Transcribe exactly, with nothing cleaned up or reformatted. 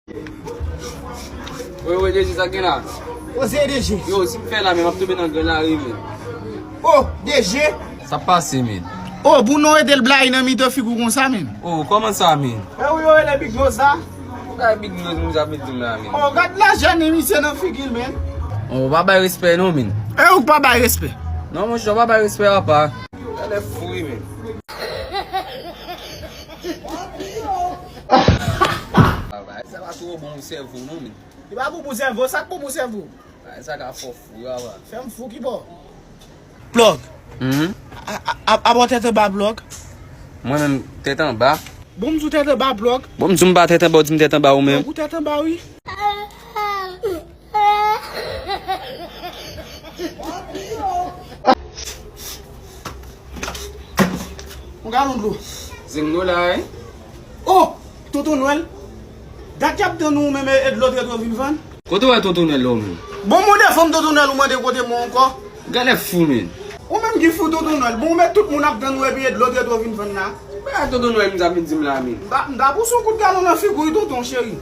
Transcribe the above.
Wi, wi, D J, sa gen la? Koze, D J. Yo, si m fè la, men m ap tonbe nan grenn lari, men. Oh, D J. Sa pase, men? Oh, pou nou rete l blayi nan mitan figi w konsa, men. Oh, kòman sa, men? E wi, yo rele Big Nose la. Bay Big Nose, moun sa met di m la, men. Oh, gad lajè nan misye nan figi l, men. Oh, pa bay respè, non, men. E ou k pa bay respè? Non, monchè, w pa bay respè, apa. Sa lè fou, wi, men. Bagay sa pa twò bon pou sèvo, non, men. Li pa bon pou sèvo, sa k bon pou sèvo? Bagay sa ka fè w fou, apa. Fè m fou ki bò? Plug. Mhm. A, a, a, a bò tèt anba Plug. Mwen menm, tèt anba. Bon, m di w tèt anba Plug. Bon, m di w m pa tèt anba, ou di m tèt anba ou menm. Plug ou tèt anba, wi. Yon galon dlo. Zenglo la, wi. Oh! Tonton Nwèl. Dat y ap tann ou menm e, e dlo trèt ou vin vann. Kote w wè Tonton Nwèl la ou menm? Bon, mande fanm Tonton Nwèl ou mande kote mwen ankò. Gade fou, men. Ou menm ki fou Tonton Nwèl. Bon, ou mèt tout moun ap tann ou epi e dlo trèt ou vin vann la. Ba Tonton Nwèl m sa vin di m la, men. M ta, m ta pouse yon kout galon nan figi w, wi, tonton cheri.